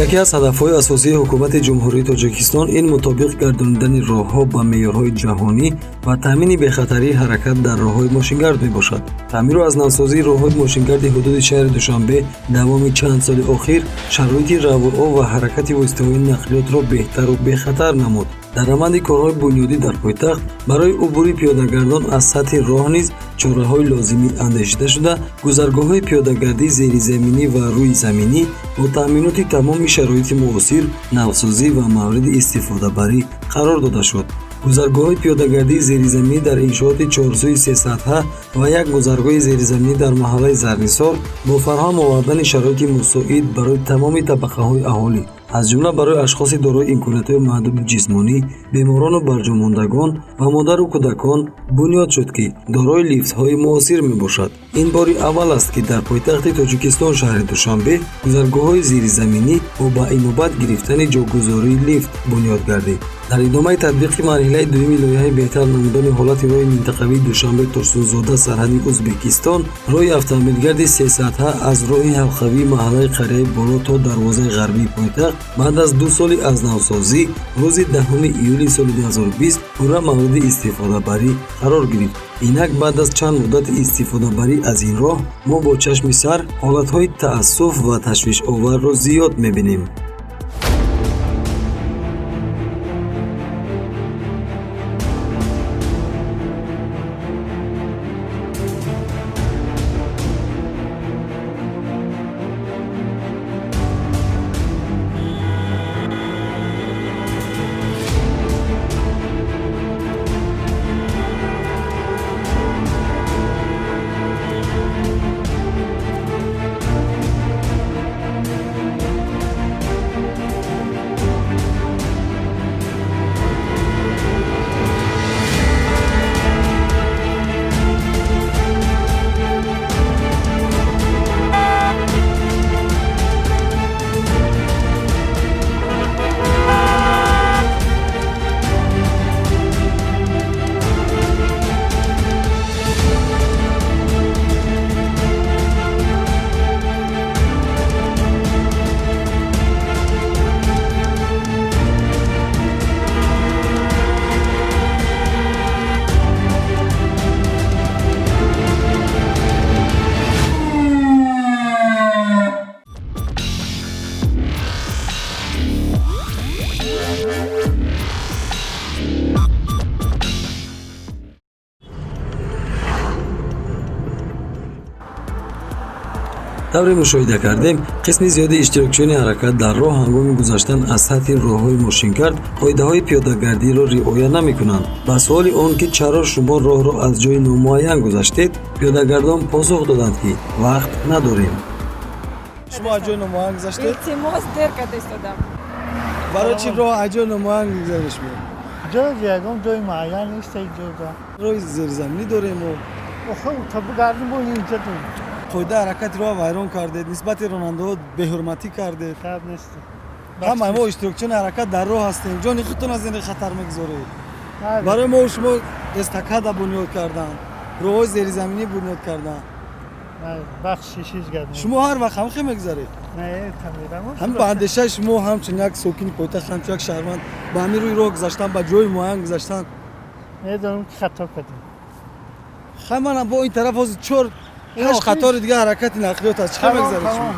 Яке аз ҳадафҳои асосии Ҳукумати Ҷумҳурии Тоҷикистон ин мутобиқ гардонидани роҳҳо ба меъёрҳои ҷаҳонӣ ва таъмини бехатарии ҳаракат дар роҳҳои мошингард мебошад. Таъмиру аз навсозии роҳҳои мошингарди ҳудуди шаҳри Душанбе давоми чанд соли охир шароити равуо ва ҳаракати воситаҳои нақлиётро беҳтару бехатар намуд. Дар раванди корҳои бунёдӣ дар пойтахт барои убури пиёдагардон аз сатҳи роҳ низ чораҳои лозимӣ андешида шуда, гузаргоҳҳои пиёдагардии зеризаминӣ ва рӯизаминӣ бо таъминоти тамоми шароити муосир навсозӣ ва мавриди истифодабарӣ қарор дода шуд. Гузаргоҳҳои пиёдагардии зеризаминӣ дар иншооти чорсӯи сесатҳа ва як гузаргоҳи зеризаминӣ дар маҳаллаи Зарнисор бо фароҳам овардани шароити мусоид барои тамоми табақаҳои аҳолӣ, аз ҷумла барои ашхоси дорои имкониятҳои маҳдуди ҷисмонӣ, беморону барҷомондагон ва модару кӯдакон бунёд шуд, ки дорои лифтҳои муосир мебошад. Ин бори аввал аст, ки дар пойтахти Тоҷикистон, шаҳри Душанбе, гузаргоҳҳои зеризаминӣ бо ба инобат гирифтани ҷогузории лифт бунёд гардид. Дар идомаи татбиқи марҳилаи дуюми лоиҳаи беҳтар намудани ҳолати роҳи минтақавии Душанбе Турсунзода сарҳади Ӯзбекистон, роҳи автомобилгарди сесатҳа аз роҳи ҳалқавии маҳаллаи Қарияи Боло то дарвозаи ғарбии пойтахт баъд аз 2 соли аз навсозӣ рӯзи 10 июли соли 2020 пурра мавриди истифодабарӣ қарор гирифт. Инак, баъд аз чанд муддати истифодабарӣ аз ин роҳ мо бо чашми сар ҳолатҳои таассуф ва ташвишоварро зиёд мебинем. Тавре мушоҳида кардем, қисми зиёди иштирокчиёни ҳаракат дар роҳ ҳангоми гузаштан аз сатҳи роҳҳои мошингард қоидаҳои пиёдагардиро риоя намекунанд. Ба суоли он ки чаро шумо роҳро аз ҷои номуайян гузаштед, пиёдагардон посух доданд, ки вақт надорем. Шумо аз ҷои номуайян гузаштед? Илтимос, дер карда истодам. Барои чӣ роҳ аз ҷои номуайян гузариш? Ҷой, ягон ҷои муайян нест иҷода. Роҳи зеризаминӣ дорем. Охо, та бугардим, бо инҷа дорем. Қоидаи ҳаракати роҳ вайрон кардед, нисбати ронандаҳо беҳурматӣ кардед. Хаб нест. Ҳамаи мо иштирокчиёни ҳаракат дар роҳ ҳастем, ҷони худтон аз ин хатар мегузоред. Барои мо шумо эстакада бунёд карданд, роҳҳои зеризаминӣ бунёд карданд. Бахшиш, ҳеҷ гап. Шумо ҳар вақт ҳамхе мегузаред? Ҳам ба андешаи шумо, ҳамчун як сокини пойтахт, ҳамчун як шаҳрванд, ба ҳамин рӯи роҳ гузаштан, ба ҷои муайян гузаштан? Медонам, ки хато кардем. Хай, манам бо ин тараф ҳозир чор ҳашт қатори дига ҳаракати нақлиёт аст. Чӣ мегузаред шумо?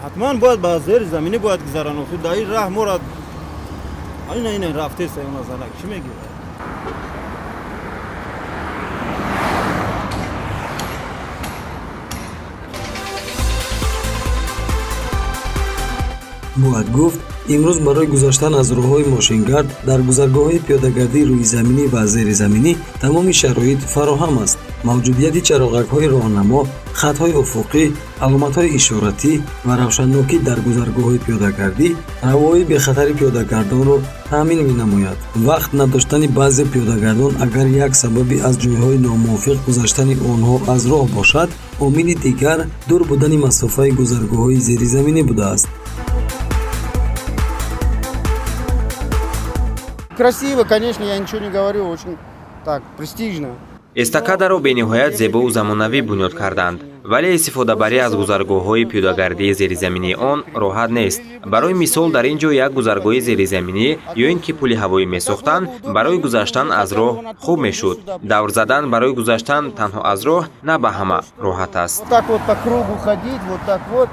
Ҳатман бояд ба зери заминӣ бояд гузаран. Охир дар ин раҳ мора ина ина рафтеса она занак чӣ мегӯяд? Бояд гуфт, имрӯз барои гузаштан аз роҳҳои мошингард дар гузаргоҳҳои пиёдагардии рӯизаминӣ ва зеризаминӣ тамоми шароит фароҳам аст. Мавҷудияти чароғакҳои роҳнамо, хатҳои уфуқӣ, аломатҳои ишоратӣ ва равшаннокӣ дар гузаргоҳҳои пиёдагардӣ равои бехатари пиёдагардонро таъмин менамояд. Вақт надоштани баъзе пиёдагардон агар як сабаби аз ҷойҳои номувофиқ гузаштани онҳо аз роҳ бошад, омили дигар дур будани масофаи гузаргоҳҳои зеризаминӣ будааст. Красиво, конечно, я ничего не говорю, очень так престижно. Эстакадаро бениҳоят зебову замонавӣ бунёд карданд. Вале истифодабарӣ аз гузаргоҳҳои пиёдагардии зеризаминии он роҳат нест. Барои мисол, дар ин ҷо як гузаргоҳи зеризаминӣ ё ин ки пули ҳавоӣ месохтанд, барои гузаштан аз роҳ хуб мешуд. Давр задан барои гузаштан танҳо аз роҳ на ба ҳама роҳат аст. Вот так вот по кругу ходить, вот так вот,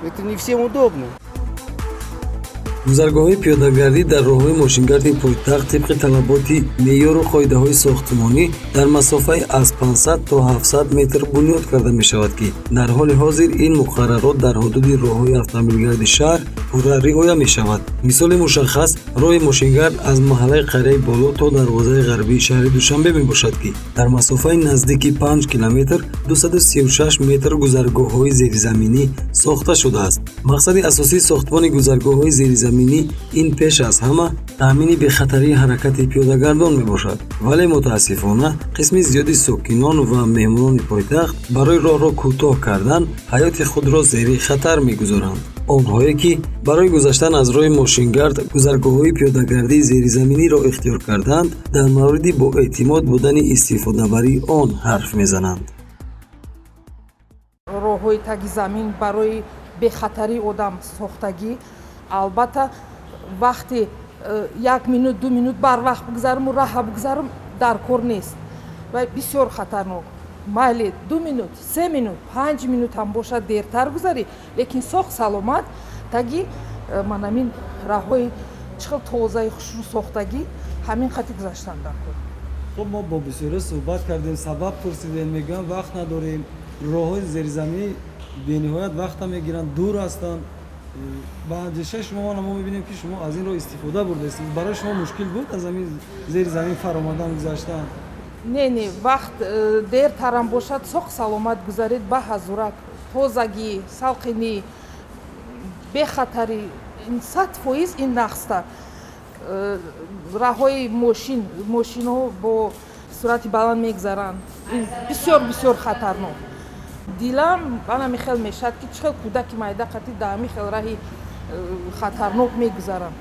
это не всем удобно. Гузаргоҳҳои пиёдагардӣ дар роҳҳои мошингарди пойтахт тибқи талаботи меъёру қоидаҳои сохтмонӣ дар масофаи аз 500 то 700 метр бунёд карда мешавад, ки дар ҳоли ҳозир ин муқаррарот дар ҳудуди роҳҳои автомобилгарди шаҳр пурра риоя мешавад. Мисоли мушаххас роҳи мошингард аз маҳаллаи Қарияи Боло то дарвозаи ғарбии шаҳри Душанбе мебошад, ки дар масофаи наздики 5 километр 236 метр гузаргоҳҳои зеризаминӣ сохта шудааст. Мақсади асосии сохтмони гузаргоҳҳои зеризаминӣ ин пеш аз ҳама таъмини бехатарии ҳаракати пиёдагардон мебошад. Вале мутаассифона қисми зиёди сокинон ва меҳмонони пойтахт барои роҳро кӯтоҳ кардан ҳаёти худро зери хатар мегузоранд. Онҳое ки барои гузаштан аз роҳи мошингард гузаргоҳҳои пиёдагардии зеризаминиро ихтиёр карданд, дар мавриди боэътимод будани истифодабарии он ҳарф мезананд. Роҳҳои таги замин барои бехатарии одам сохтагӣ. Албатта, вақти 1 минут, 2 минут барвақт бигзарам, раҳа бигзарам, дар кор нест ва бисёр хатарнок. Майли, 2 минут, 3 минут, 5 минут ҳам бошад, дертар гузарӣ, лекин соғ саломат таги манамин раҳҳои чӣ хел тозаи хушрӯ сохтагӣ, ҳамин хати гузаштан дар кор. Хуб, мо бо бисёре суҳбат кардем, сабаб пурсидем, мегӯям вақт надорем. Роҳҳои зеризаминӣ бениҳоят вақта мегиранд, дур ҳастанд. Ба андешаи шумо, мо мебинем, ки шумо аз ин роҳ истифода бурдаистед. Барои шумо мушкил буд аз ҳамин зери замин фаромадан, гузаштан? Не, не, вақт дертарам бошад, соқ саломат гузаред, ба ҳазурак, тозагӣ, салқинӣ, бехатарӣ, 100% ин нақста. Раҳҳои мошин, мошинҳо бо суръати баланд мегузаранд, ин бисёр бисёр хатарнок. Дилам ана михел мешавад, ки чӣ хел кӯдаки майда қатӣ дар ҳамин хел раҳи хатарнок мегузарам.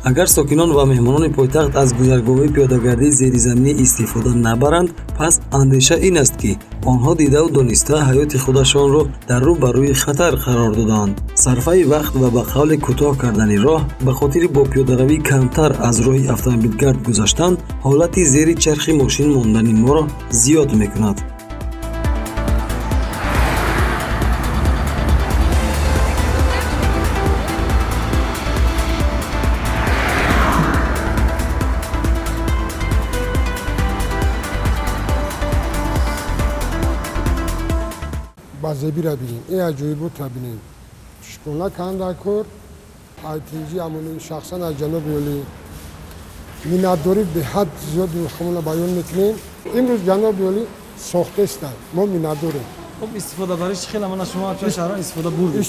Агар сокинон ва меҳмонони пойтахт аз гузаргоҳҳои пиёдагардии зеризаминӣ истифода набаранд, пас андеша ин аст, ки онҳо дидаву дониста ҳаёти худашонро дар рӯ ба рӯи хатар қарор додаанд. Сарфаи вақт ва ба қавле кӯтоҳ кардани роҳ ба хотири бо пиёдаравӣ камтар аз роҳи автомобилгард гузаштан ҳолати зери чархи мошин мондани моро зиёд мекунад. Ба зебира бинем, ин аҷоиботра бинем. Шукрона канда кор айтинҷи амони шахсан аз ҷаноби олӣ миннатдорӣ беҳад зиёд худмона баён мекунем. Имрӯз ҷаноби олӣ сохтаистанд, мо миннатдорем. Хуб, истифодабариш чӣ хел? Мана шумо ҳамчун шаҳрванд истифода бурдед.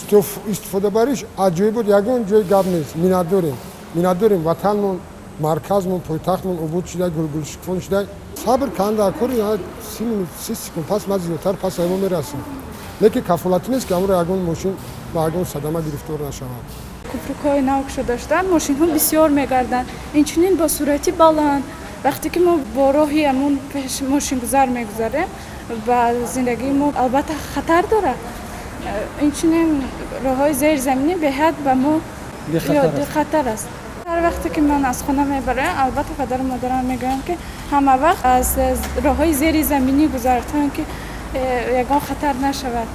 Истифодабариш аҷоибот, ягон ҷои гап нест. Миннатдорем, миннатдорем. Ватанмон, марказмон, пойтахтмон обод шуда, гулгулшукуфон шуда. Сабр канда кор, 30 минут, 30 секунд пас ма зиёдтар пас мо мерасем. Лекин кафолатӣ нест, ки амро ягон мошин ба ягон садама гирифтор нашавад. Кӯпрукҳои нав кушода шуданд, мошинҳо бисёр мегарданд, инчунин бо суръати баланд. Вақте ки мо бо роҳи ҳамон пеш мошингузар мегузарем, ба зиндагии мо албатта хатар дорад. Инчунин роҳҳои зеризаминӣ беҳад ба мо бехатар аст. Ҳар вақте ки ман аз хона мебароям, албатта падару модарам мегӯянд, ки ҳама вақт аз роҳҳои зеризаминӣ гузар, то ин ки ягон хатар нашавад.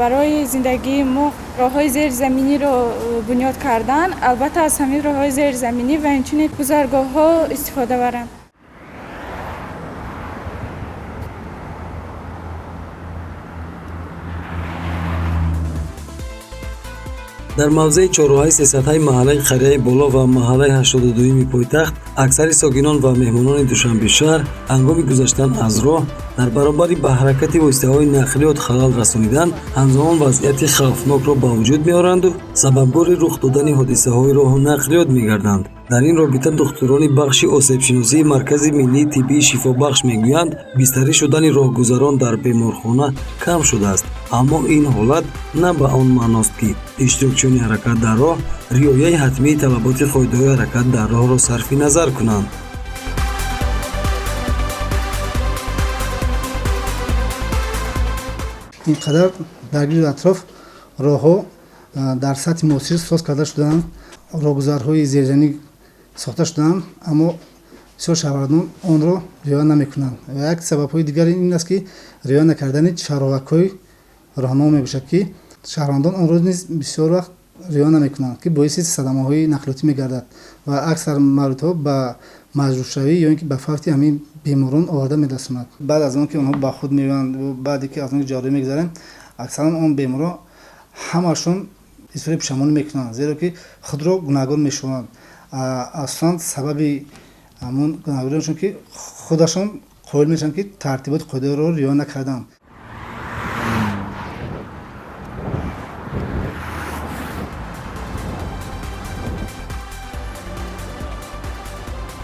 Барои зиндагии мо роҳҳои зеризаминиро бунёд кардан, албатта аз ҳамин роҳҳои зеризаминӣ ва инчунин гузаргоҳҳо истифода баранд. Дар мавзеи чорроҳаи сесатҳаи маҳаллаи Қарияи Боло ва маҳаллаи 82-юми пойтахт аксари сокинон ва меҳмонони Душанбе шаҳр ҳангоми гузаштан аз роҳ дар баробари ба ҳаракати воситаҳои нақлиёт халал расонидан, ҳамзамон вазъияти хавфнокро ба вуҷуд меоранду сабабгори рух додани ҳодисаҳои роҳу нақлиёт мегарданд. Дар ин робита духтурони бахши осебшиносии Маркази миллии тиббии шифобахш мегӯянд, бистарӣ шудани роҳгузарон дар беморхона кам шудааст, аммо ин ҳолат на ба он маъност, ки иштирокчиёни ҳаракат дар роҳ риояи ҳатмии талаботи қоидаҳои ҳаракат дар роҳро сарфи назар кунанд. Ин қадар дар гирду атроф роҳҳо дар сатҳи муосир соз карда шудаанд, роҳгузарҳои зеризаминӣ сохта шудаанд, аммо бисёр шаҳрвандон онро риоя намекунанд. Ва як сабабҳои дигари ин аст, ки риоя накардани чароғакҳои роҳнамо мебошад, ки шаҳрвандон онро низ бисёр вақт риоя намекунанд, ки боиси садамаҳои нақлиётӣ мегардад ва аксар мавридҳо ба маҷрӯҳшавӣ ё ин ки ба фавти ҳамин беморон оварда мерасонад. Баъд аз он ки онҳо ба худ меоянд, баъде ки аз он ҷарроҳӣ мегузаранд, аксаран он беморон ҳамашон изҳори пушаймонӣ мекунанд, зеро ки худро гунаҳгор мешуморанд. Асосан сабаби ҳамон гунаҳгориашон ки худашон қоил мешаванд, ки тартиботи қоидаро риоя накарданд.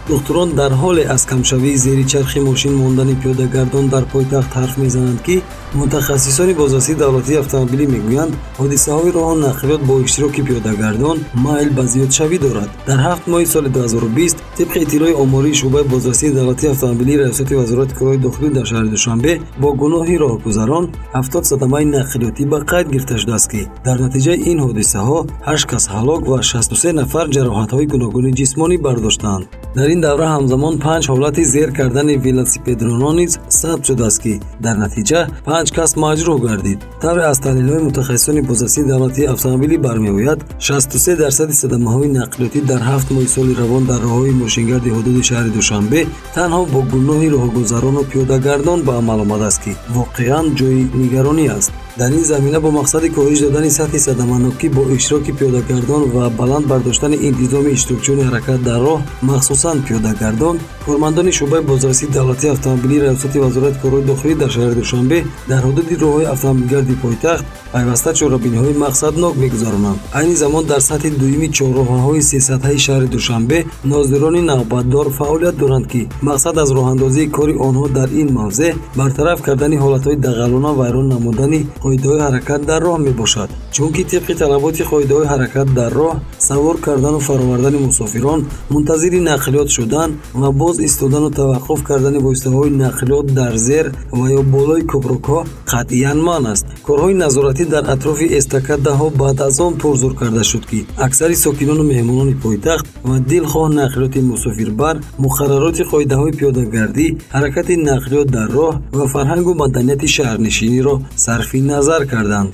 Духтурон дар ҳоле аз камшавии зери чархи мошин мондани пиёдагардон дар пойтахт ҳарф мезананд, ки мутахассисони бозрасии давлатии автомобилӣ мегӯянд, ҳодисаҳои роҳу нақлиёт бо иштироки пиёдагардон майл ба зиёдшавӣ дорад. Дар 7 моҳи соли 2020 тибқи иттилои омории шӯъбаи бозрасии давлатии автомобилии Раёсати Вазорати корҳои дохилӣ дар шаҳри Душанбе бо гуноҳи роҳгузарон 70 садамаи нақлиётӣ ба қайд гирифта шудааст, ки дар натиҷаи ин ҳодисаҳо 8 кас ҳалок ва 63 нафар ҷароҳатҳои гуногуни ҷисмонӣ бардоштаанд. Дар ин давра ҳамзамон 5 ҳолати зер кардани велосипедронон низ сабт шудааст, ки дар натиҷа 5 кас маҷрӯҳ гардид. Тавре аз таҳлилҳои мутахассисони бозрасии давлатии автомобилӣ бармеояд, 63% садамаҳои нақлиётӣ дар 7 моҳи соли равон дар роҳҳои мошингарди ҳудуди шаҳри Душанбе танҳо бо гуноҳи роҳгузарону пиёдагардон ба амал омадааст, ки воқеан ҷои нигаронӣ аст. Дар ин замина бо мақсади коҳиш додани сатҳи садаманокӣ бо иштироки пиёдагардон ва баланд бардоштани интизоми иштирокчиёни ҳаракат дар роҳ, махсусан пиёдагардон, кормандони шӯъбаи бозрасии давлатии автомобилии Раёсати Вазорати корҳои дохилӣ дар шаҳри Душанбе дар ҳудуди роҳҳои автомобилгарди пойтахт пайваста чорабиниҳои мақсаднок мегузаронанд. Айни замон дар сатҳи дуюми чорроҳаҳои сесатҳаи шаҳри Душанбе нозирони навбатдор фаъолият доранд, ки мақсад аз роҳандозии кори онҳо дар ин мавзеъ бартараф кардани ҳолатҳои дағалона вайрон намудани қоидаҳои ҳаракат дар роҳ мебошад. Чунки тибқи талаботи қоидаҳои ҳаракат дар роҳ, савор кардану фаровардани мусофирон, мунтазири нақлиёт шудан ва боз истодану таваққуф кардани воситаҳои нақлиёт дар зер ва ё болои кӯпрукҳо қатъиян манъ аст. Корҳои назоратӣ дар атрофи эстакадаҳо баъд аз он пурзур карда шуд, ки аксари сокинону меҳмонони пойтахт ва дилхоҳ нақлиёти мусофирбар муқаррароти қоидаҳои пиёдагардӣ, ҳаракати нақлиёт дар роҳ ва фарҳангу маданияти шаҳрнишиниро сарфи назар карданд.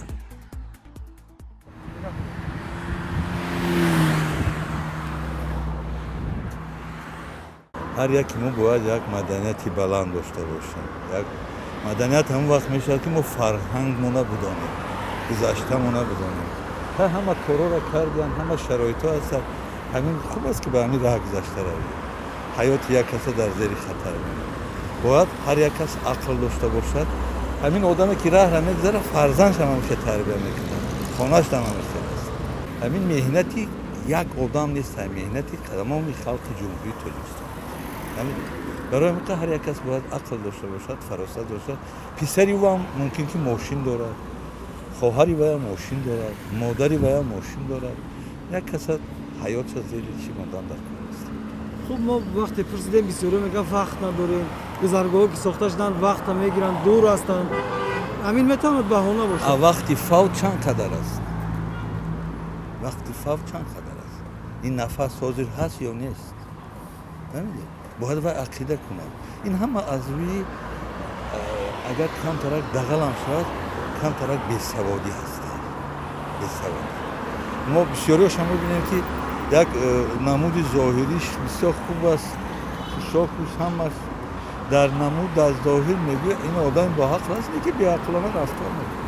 Ҳар яке мо бояд як маданияти баланд дошта бошем. Як маданият ҳамон вақт мешавад, ки мо фарҳангмона бидонем, гузаштамона бидонем. Ҳама корҳоро карданд, ҳама шароитҳо ҳастанд. Ҳамин хуб аст, ки ба ҳамин роҳ гузашта равем. Ҳаёти як каса дар зери хатар мемонад. Бояд ҳар як кас ақл дошта бошад. Ҳамин одаме, ки раҳра мегузарад, фарзандшам ҳамеша тарбия мекунад, хонашам ҳамеша аст. Ҳамин меҳнати як одам нест, меҳнати тамоми халқи Ҷумҳурии Тоҷикистон. Барои ҳамин ҳар як кас бояд ақл дошта бошад, фаросат дошта. Писари ӯ ҳам мумкин ки мошин дорад, хоҳари вай ҳам мошин дорад, модари вай ҳам мошин дорад. Як каса ҳаётша зери чӣ мондан дар кор аст. Хуб, мо вақте пурсидем, бисёриҳо мегӯянд вақт надорем, гузаргоҳҳо ки сохта шуданд вақта мегиранд, дур ҳастанд. Ҳамин метавонад баҳона бошад. Вақти фавт чанд қадар аст? Вақти фавт чанд қадар аст? Ин нафас ҳозир ҳаст ё нест? Фаҳмидед? Бояд вай ақида кунад. Ин ҳама аз рӯи агар камтарак дағалам шавад, камтарак бесаводӣ ҳастанд. Бесаводӣ. Мо бисёриҳошам мебинем, ки як намуди зоҳириш бисёр хуб аст, пӯшокуш ҳамаш дар намуд, дар зоҳир мегӯяд ин одами боақл аст, не ки беақлона рафтор мекунад.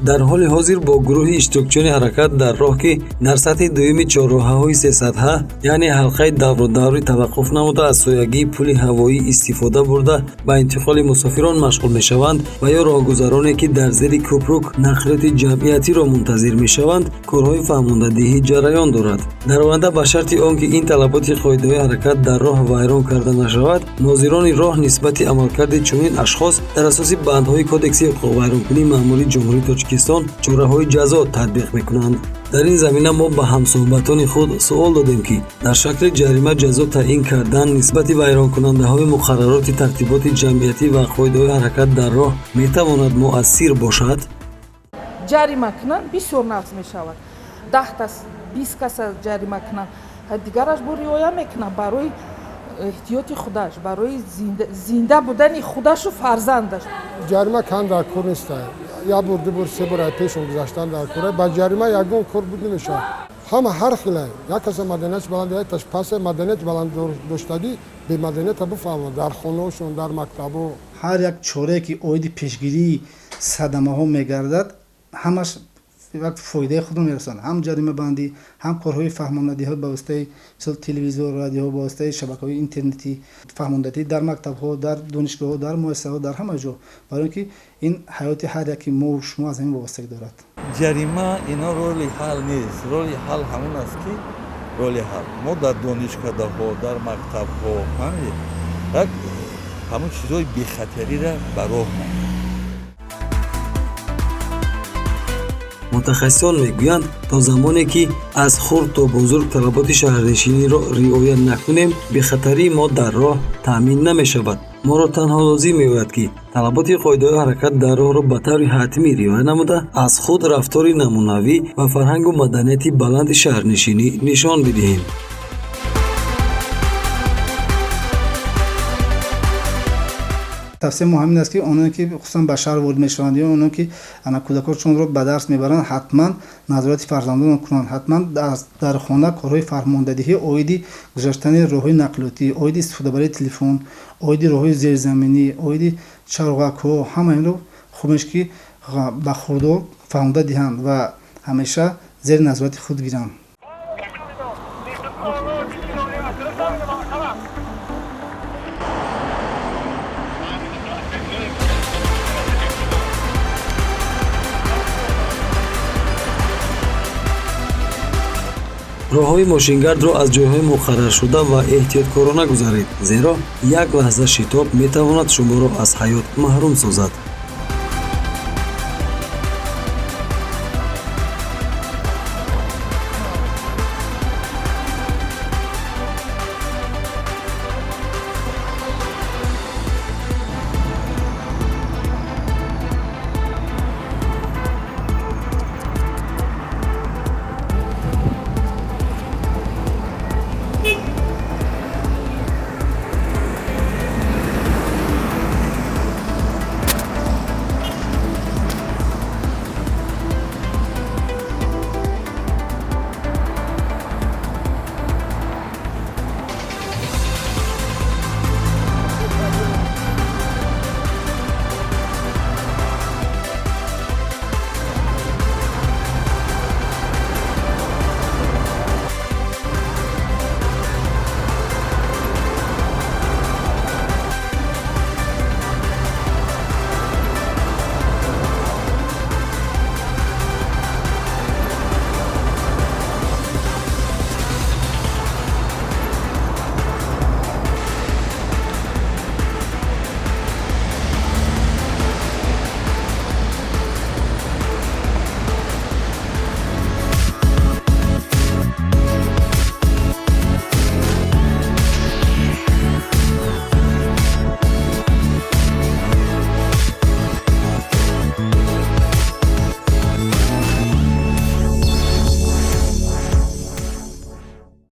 Дар ҳоли ҳозир бо гурӯҳи иштирокчиёни ҳаракат дар роҳ, ки дар сатҳи дуюми чорроҳаҳои сесатҳа, яъне ҳалқаи даврудаврӣ таваққуф намуда, аз соягии пули ҳавоӣ истифода бурда ба интиқоли мусофирон машғул мешаванд ва ё роҳгузароне, ки дар зери кӯпрук нақлиёти ҷамъиятиро мунтазир мешаванд, корҳои фаҳмондадиҳӣ ҷараён дорад. Дар оянда ба шарти он ки ин талаботи қоидаҳои ҳаракат дар роҳ вайрон карда нашавад, нозирони роҳ нисбати амалкарди чунин ашхос дар асоси бандҳои Кодекси ҳуқуқвайронкунии маъмурии Ҷумҳурии Тоҷикистон чораҳои ҷазо татбиқ мекунанд. Дар ин замина мо ба ҳамсӯҳбатони худ суол додем, ки дар шакли ҷарима ҷазо таъин кардан нисбати вайронкунандаҳои муқаррароти тартиботи ҷамъиятӣ ва қоидаҳои ҳаракат дар роҳ метавонад муассир бошад? Ҷарима кунанд, бисёр нағз мешавад. 10 кас, 20 каса ҷарима кунанд, дигараш бо риоя мекунад барои эҳтиёти худаш, барои зинда будани худашу фарзандаш. Ҷарима кан дар кор нест. Як бор, ду бор, се бор пешон гузаштан дар кор. Ба ҷарима ягон кор буд намешавад. Ҳама ҳар хела, як каса маданиятш баланд, якташ паст, маданият баланд доштагӣ бемаданията бифаҳмад дар хонаҳошон, дар мактабҳо. Ҳар як чорае ки оиди пешгирии садамаҳо мегардад, ҳамаш як фоидаи худро мерасонад. Ҳам ҷаримабандӣ, ҳам корҳои фаҳмондадиҳо ба воситаи мисол телевизор, радиоҳо, ба воситаи шабакаҳои интернетӣ, фаҳмондадиҳӣ дар мактабҳо, дар донишгоҳҳо, дар муассисаҳо, дар ҳама ҷо, барои ин ки ин ҳаёти ҳар яки мову шумо аз ҳамин вобастагӣ дорад. Ҷарима ино роли ҳал нест. Роли ҳал ҳамон аст, ки роли ҳал мо дар донишкадаҳо, дар мактабҳо як ҳамон чизҳои бехатариро ба роҳ монем. Мутахассисон мегӯянд, то замоне ки аз хурд то бузург талаботи шаҳрнишиниро риоя накунем, бехатарии мо дар роҳ таъмин намешавад. Моро танҳо лозим меояд, ки талаботи қоидаҳои ҳаракат дар роҳро ба таври ҳатмӣ риоя намуда, аз худ рафтори намунавӣ ва фарҳангу маданияти баланди шаҳрнишинӣ нишон бидиҳем. Тавсия муҳим ин аст, ки ононе ки хусусан ба шаҳр ворид мешаванд ё ононе ки кӯдаконшонро ба дарс мебаранд, ҳатман назорати фарзандонро кунанд, ҳатман дар хона корҳои фармондадиҳӣ оиди гузаштани роҳҳои нақлиётӣ, оиди истифодабарии телефон, оиди роҳҳои зеризаминӣ, оиди чароғакҳо, ҳама инро хуб мешавад, ки ба хурдо фаҳмонда диҳанд ва ҳамеша зери назорати худ гиранд. Роҳҳои мошингардро аз ҷойҳои муқарраршуда ва эҳтиёткорона гузаред, зеро як лаҳза шитоб метавонад шуморо аз ҳаёт маҳрум созад.